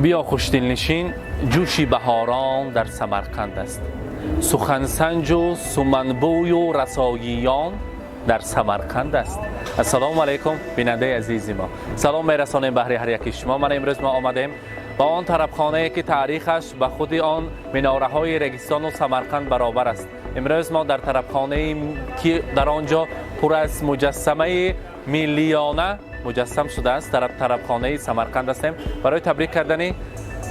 Биё хушдилнишин, ҷӯши баҳорон дар Самарқанд аст. Сухансанҷу суманбӯю расоиён дар Самарқанд аст. Ассалому алайкум, бинандаи азизи мо. Салом мерасонем баҳри ҳар яки шумо. Ман имрӯз мо омадем ба он тарабхонае, ки таърихаш ба худи он минораҳои Регистону Самарқанд баробар аст. Имрӯз мо дар тарабхонае, ки дар он ҷо пур аз муҷассамаи миллиёна муҷассам шудааст, дар тарабхонаи Самарқанд ҳастем. Барои табрик кардани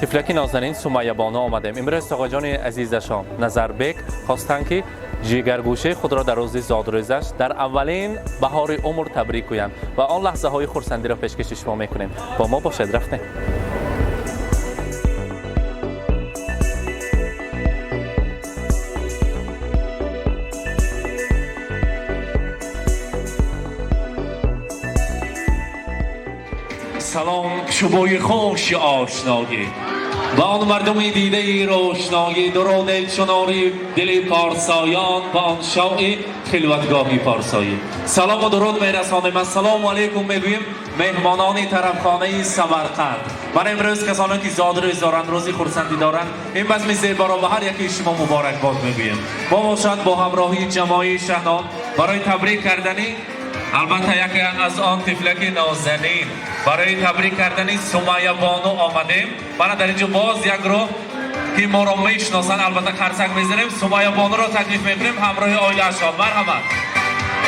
тифлаки нозанин Сумайябону омадем. Имрӯз тоғаҷони азизашон Назарбек хостанд, ки ҷигаргӯшаи худро дар рӯзи зодрӯзаш, дар аввалин баҳори умр табрик гӯянд ва он лаҳзаҳои хурсандиро пешкаши шумо мекунем. Бо мо бошед, рафтем. Салом, шубои хуши ошноӣ ба он мардуми дидаи рӯшноӣ, дуруд чунори дили порсоён ба он шоҳи хилватгоҳи порсоӣ. Салому дуруд мерасонем, ассалому алайкум мегӯем меҳмонони тарабхонаи Самарқанд. Ман имрӯз касоне ки зодрӯз доранд, рӯзи хурсандӣ доранд, ин базми зеборо ба ҳар яки шумо муборакбод мегӯем. Мо бошад бо ҳамроҳии ҷамоаи Шаҳнон барои табрик кардани, албатта, яке аз он тифлаки нозанин, барои табрик кардани Сумайябону омадем. Мана дар инҷо боз як гурӯҳ, ки моро мешиносанд, албатта қарсак мезанем. Сумайябонуро таклиф мекунем ҳамроҳи оилаашон. Марҳамат,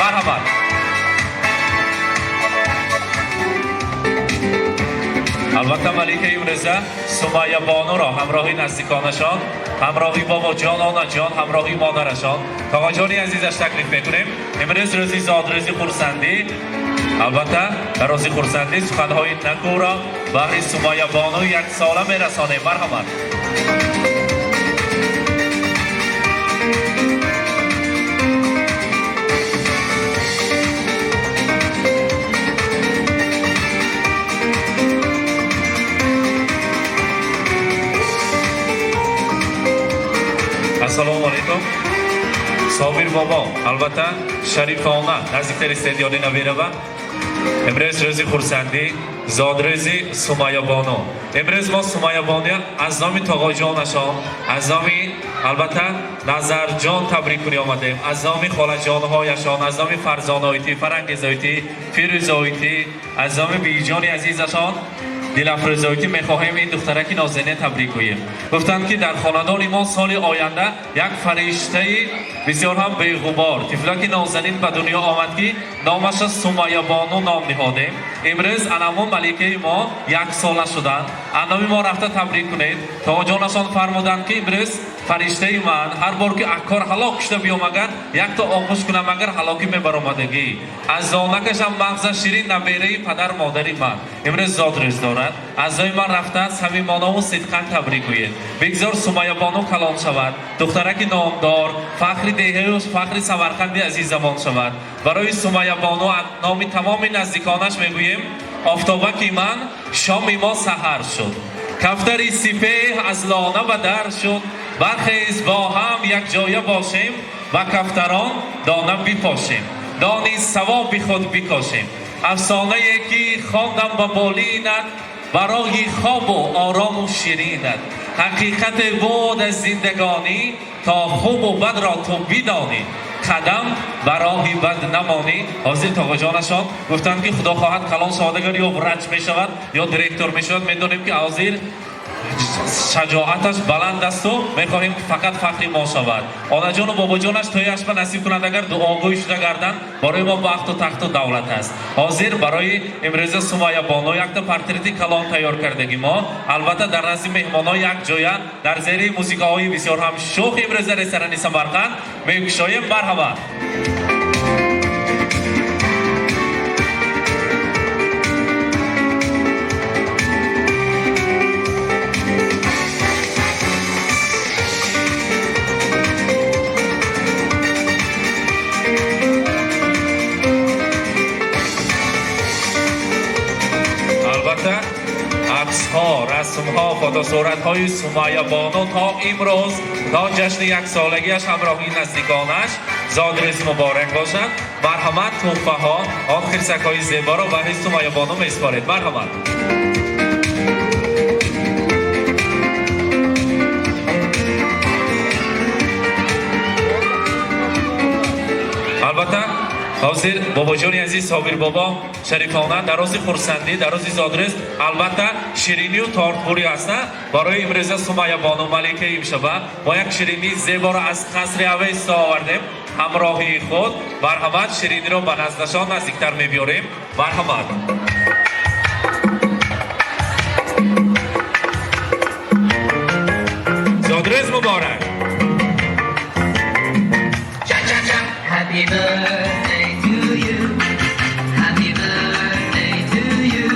марҳамат. Албатта, маликаи имрӯза Сумайябонуро ҳамроҳи наздиконашон, ҳамроҳи бобоҷон, онаҷон, ҳамроҳи модарашон, тоғаҷони азизаш таклиф мекунем. Имрӯз рӯзи зодрӯзи хурсандӣ, албатта, дар рӯзи хурсандӣ суханҳои накӯро баҳри Сумайябону яксола мерасонем. Марҳамат. Ассалому алайкум, Собир бобо, албатта, Шарифона наздиктари стадиони Набирова. Имрӯз рӯзи хурсандӣ, зодрӯзи Сумайябону. Имрӯз мо Сумайябону аз номи тоғоҷонашон, аз номи, албатта, Назарҷон табрик кунӣ омадем, аз номи холаҷонҳояшон, аз номи Фарзоноитӣ, Фарангезоитӣ, Фирӯзоитӣ, аз номи бииҷони азизашон Дилафрӯзоитӣ мехоҳем ин духтараки нозине табрик гӯем. Гуфтанд, ки дар хонадони мо соли оянда як фариштаи бисёр ҳам беғубор, тифлаки нозанин ба дунё омад, ки номаша Сумайябону ном ниҳодем. Имрӯз анамун маликаи мо яксола шуданд. Аз номи мо рафта табрик кунед. Тоҷонашон фармуданд, ки имрӯз фариштаи ман ҳар бор ки аккор ҳалок шуда биёмагар, якто оғӯш кунам, агар ҳалокӣ мебаромадагӣ. Аз зонакашам мағза ширин набераи падар модари ман имрӯз зодрӯз дорад. Аз ҷои ман рафта самимонаву сидқан табрик гӯед. Бигзор Сумайябону калон шавад, духтараки номдор, фахри деҳаю фахри Самарқанди азизамон шавад. Барои Сумайябону аз номи тамоми наздиконаш мегӯем: офтобаки ман, шоми мо саҳар шуд, кафтари сипеҳ аз лона ба дар шуд. Бархез, бо ҳам якҷоя бошем, ба кафтарон дона бипошем, дони савоби худ бикошем. Афсонае ки хондам ба болинат, барои хобу орому ширинат, ҳақиқате буд аз зиндагонӣ, то хубу бадро ту бидонӣ, қадам ба роҳи бад намонӣ. Ҳозир тоғаҷонашон гуфтанд, ки худо хоҳад, калон шавад агар, ё врач мешавад, ё директор мешавад. Медонем, ки ҳозир шаҷоаташ баланд асту мехоҳем, ки фақат фахри мо шавад. Онаҷону бобоҷонаш тӯяш ба насиб кунанд агар, дуогӯй шуда гарданд, барои мо бахту тахту давлат аст. Ҳозир барои имрӯза Сумайябоно якта портрети калон тайёр кардаги мо, албатта, дар назди меҳмонҳо як ҷоя дар зери мусиқаҳои бисёр ҳам шӯх имрӯза ресторани Самарқанд мекушоем. Марҳамат. Албатта, аксҳо, расмҳо, фотосуратҳои Сумайябону то имрӯз, то ҷашни яксолагиаш ҳамроҳи наздиконаш. Зодрӯз муборак бошад. Марҳамат, тӯҳфаҳо, он хирсакҳои зеборо баҳри Сумайябону месупоред. Марҳамат. Албатта, ҳозир бобоҷони азиз Собир бобо, Шарифона, дар рӯзи хурсандӣ, дар рӯзи зодрӯз, албатта, ширинию тортхӯрӣ аст барои имрӯза Сумайя бону, маликаи имшаба. Мо як ширинии зеборо аз қасри Авесто овардем ҳамроҳии худ. Марҳамат, шириниро ба наздашон наздиктар мебиёрем. Марҳамат. Зодрӯз муборак! Happy birthday to you. Happy birthday to you.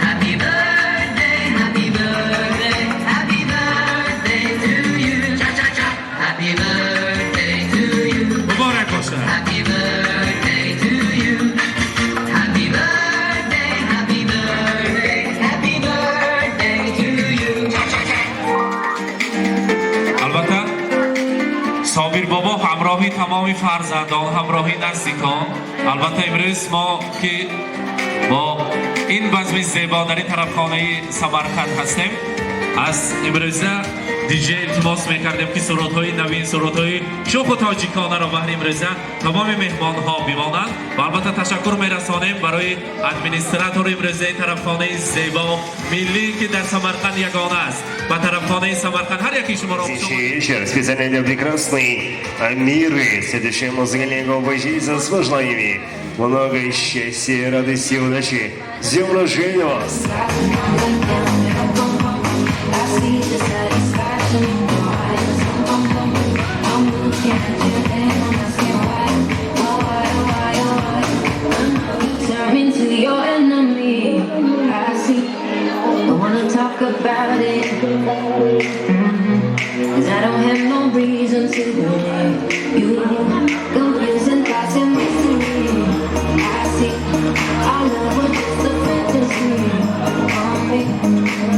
Happy birthday, happy birthday, happy birthday to you. Cha cha cha. Happy birthday to you. Муборак бошад! Happy birthday to you. Happy birthday, happy birthday, happy birthday to you. Cha cha cha. Албатта, Собир бобо ҳамроҳи тамоми фарзандон, ҳамроҳи наздикон. Албатта, имрӯз мо ки бо ин базми зебо дар ин тарабхонаи Самарқанд ҳастем, аз имрӯза диҷей илтимос мекардем, ки сурудҳои навин, сурудҳои шӯху тоҷиконаро баҳри имрӯза тамоми меҳмонҳо бимонанд. Ва албатта, ташаккур мерасонем барои администратори имрӯзаи тарабхонаи зебо, миллӣ, ки дар Самарқанд ягона аст. Ба тарабхонаи Самарқанд ҳар яки шуморо хуш омадед. Следующий вечер специально для прекрасной Амиры. Следующая музыкальная композиция с пожеланиями. Много счастья, радости и удачи. С днем рождения вас! I see the satisfaction in your eyes. I'm looking at you and I'm asking why, oh why, oh why, oh why. Turn me to your enemy. I see. Don't wanna talk about it. 'Cause I don't have no reason to believe you. Confusing thoughts and mystery. I see. Our love was just a fantasy. On me,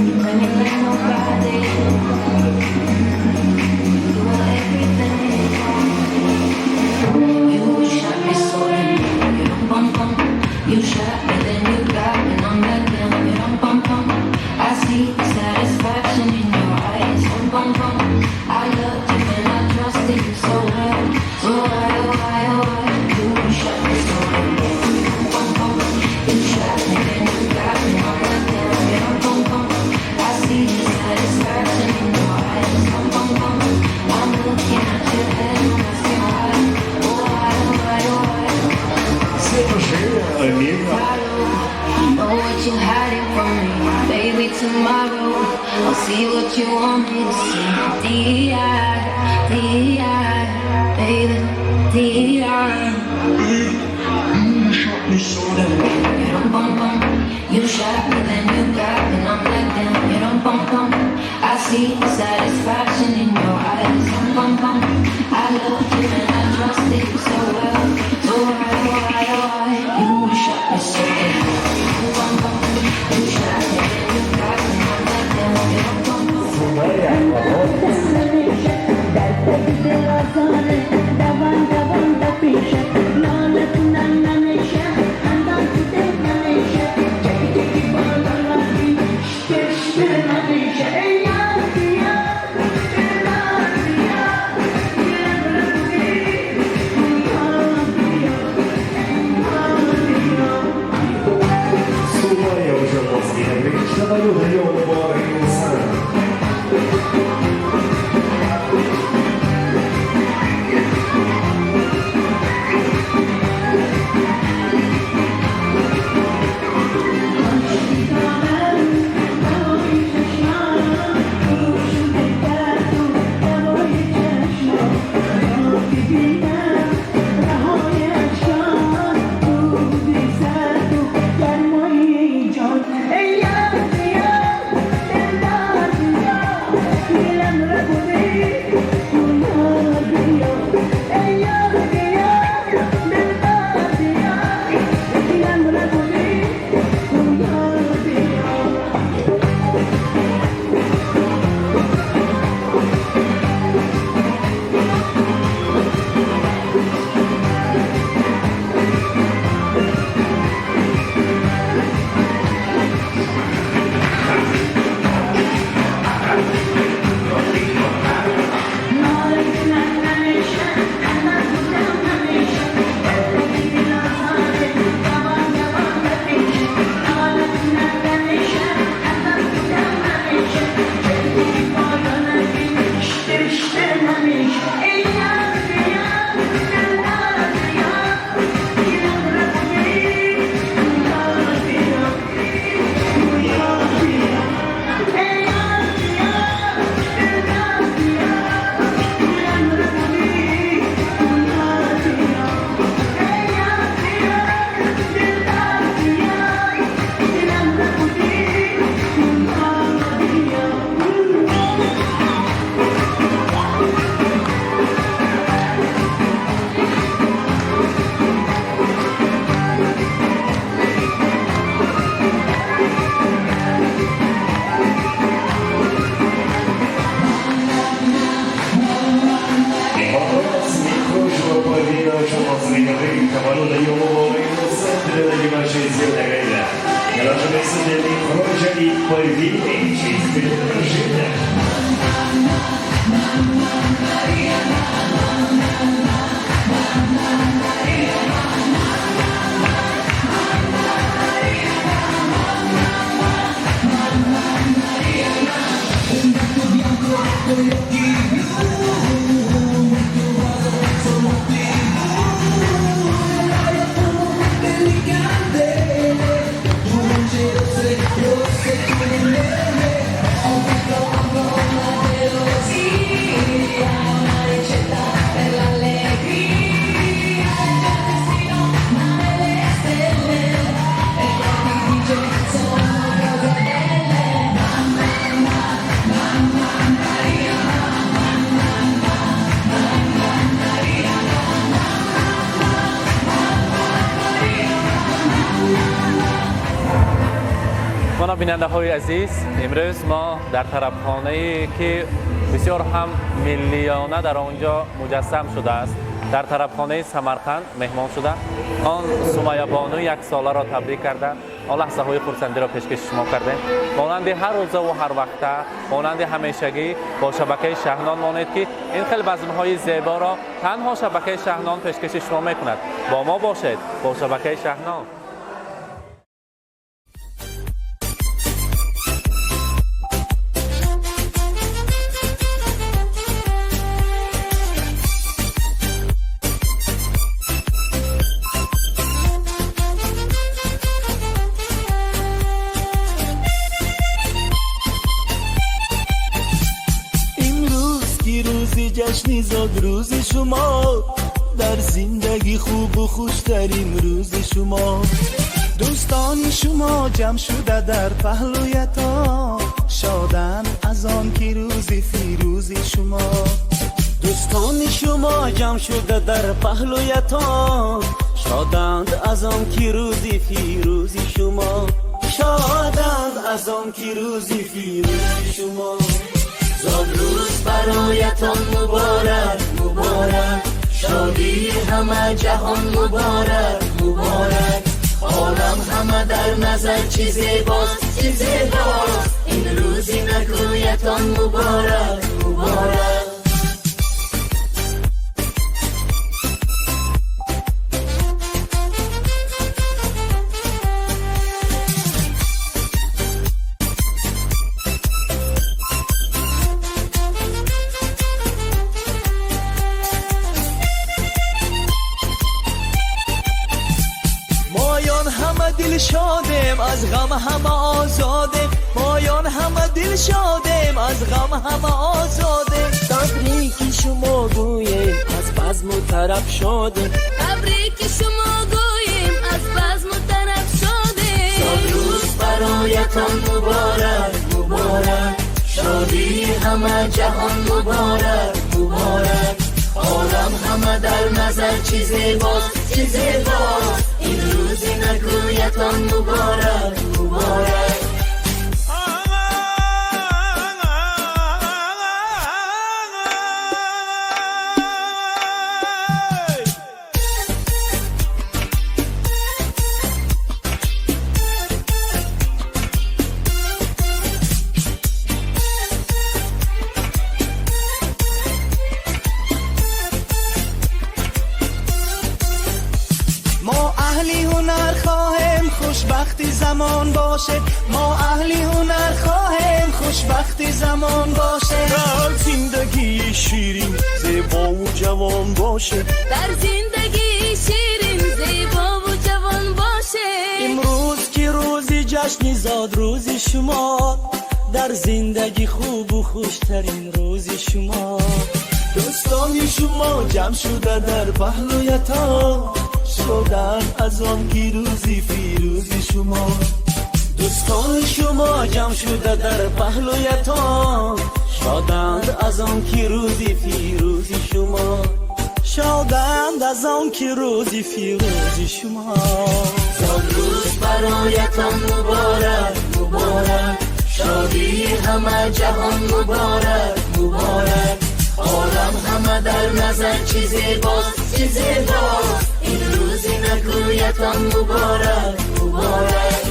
you play me like nobody. You were everything. You shot me so damn. You don't bum bum. You shot me, then you got me. I'm like damn. You don't bum bum. I see the satisfaction in your eyes. Bum bum bum. I loved you and I trusted you so well. So why, oh why, oh why? You shot me so damn. You don't bum bum. You shot me, then you got me. I'm like damn. You don't bum bum. I see the satisfaction in your eyes. Bum bum bum. I'm looking at you and I'm asking why. Oh why, oh why, oh why. С днем рождения, Амира! You know what you're hiding from me. Maybe tomorrow I'll see what you want me to see. D.I. D.I. Baby, D.I. You don't bum bum. You shot me, then you got me. And I'm like damn. You don't bum bum. I see the satisfaction in your eyes. Bum bum bum. I loved you and I trusted you so well. So why, oh why, oh why? You shot me so damn. You bum bum. You shot me, then you got me. I'm like damn. You don't bum bum. Даван даван да пеша нолат нананеша хандан туте нанеша чаки чаки балалати шпеш нанеша эй яр яр яр яр. Чистый. Мана, бинандаҳои азиз, имрӯз мо дар тарабхонае, ки бисёр ҳам миллиёна дар он ҷо муҷассам шудааст, дар тарабхонаи Самарқанд меҳмон шуда, он Сумайябону яксоларо табрик карда, он лаҳзаҳои хурсандиро пешкаши шумо кардем. Монанди ҳар рӯзаву ҳар вақта, монанди ҳамешагӣ, бо шабакаи Шаҳнон монед, ки ин хел базмҳои зеборо танҳо шабакаи Шаҳнон пешкаши шумо мекунад. Бо мо бошед, бо шабакаи Шаҳнон. Имрӯз ки рӯзи ҷашни зодрӯзи шумо, дар зиндагӣ хубу хуштарин рӯзи шумо. Дӯстони шумо ҷамъ шуда дар паҳлӯятон, шоданд аз он ки рӯзи фирӯзи шумо. Дӯстони шумо ҷамъ шуда дар паҳлӯятон, шоданд аз он ки рӯзи фирӯзи шумо, шоданд аз он ки рӯзи фирӯзи шумо. Зодрӯз бароятон муборак, муборак, шодии ҳама ҷаҳон муборак, муборак. Олам ҳама дар назар чӣ зебост, чӣ зебост, ин рӯзи накӯятон муборак, муборак. Моён ҳама дилшодем, аз ғам ҳама озодем, моён ҳама дилшодем, аз ғам ҳама озодем. Табрики шумо гӯем, аз базму тараб шодем. Табрики шумо гӯем, аз базму тараб шодем. Зодрӯз бароятон муборак, муборак, шодии ҳама ҷаҳон муборак, муборак. Олам ҳама дар назар чӣ зебост, чӣ зебост, ин рӯзи накӯятон муборак, муборак. Мо аҳли ҳунар хоҳем, хушбахти замон бошед, мо аҳли ҳунар хоҳем, хушбахти замон бошед. Дар зиндагии ширин, зебову ҷавон бошед. Дар зиндагии ширин, зебову ҷавон бошед. Имрӯз ки рӯзи ҷашни зодрӯзи шумо, дар зиндагӣ хубу хуштарин рӯзи шумо. Дӯстони шумо ҷамъ шуда дар паҳлӯятон, шоданд аз он ки рӯзи фирӯзи шумо. Дӯстони шумо ҷамъ шуда дар паҳлӯятон, шоданд аз он ки рӯзи фирӯзи шумо, шоданд аз он ки рӯзи фирӯзи шумо. Зодрӯз бароятон муборак, муборак, шодии ҳама ҷаҳон муборак, муборак. Олам ҳама дар назар чӣ зебост, чӣ зебост, ин рӯзи Муборак, муборак.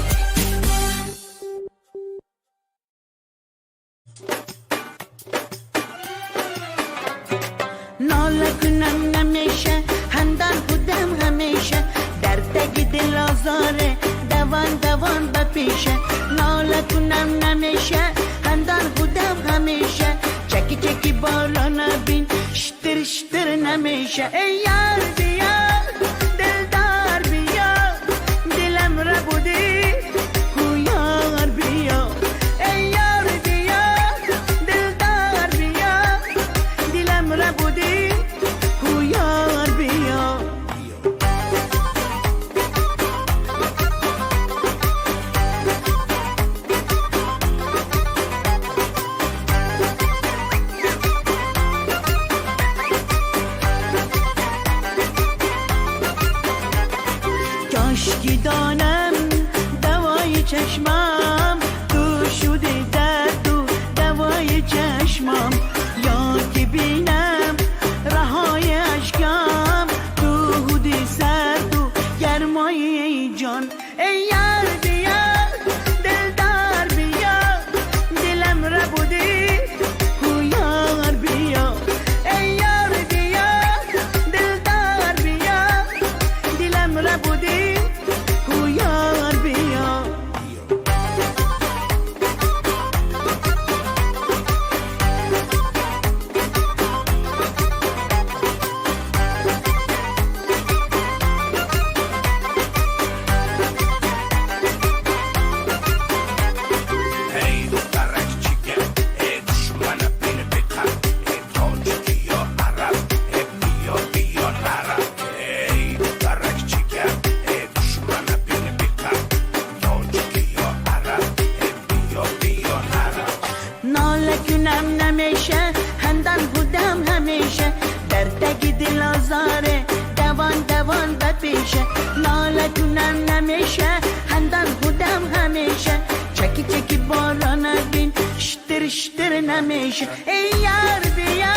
ناله کنم نمیشه، خندان بودم همیشه، در تگ دل آزاره دوان دوان بپیشه. ناله کنم نمیشه، خندان بودم همیشه، چکی چکی باران بین شتر شتر نمیشه. ای یار بیا، دلدار بیا، دلم را بودی کو یار بیا. ای یار بیا، دلدار بیا، دلم را بودی کو یار بیا. کاشکی دانم دوای چشمم، تو شدی درد و دوای چشمم، یا که بینم رهای اشکم، تو بودی سرد و گرمای جان. ای یار بیا، دلدار بیا، دلم را بودی کو یار بیا. ای یار بیا، دلدار بیا، دلم را بودی کو یار بیا. ناله کنم نمیشه، خندان بودم همیشه، در تگ دل آزاره دوان دوان بپیشه. ناله کنم نمیشه، خندان بودم همیشه، چکی چکی باران بین شتر شتر نمیشه. ای یار بیا،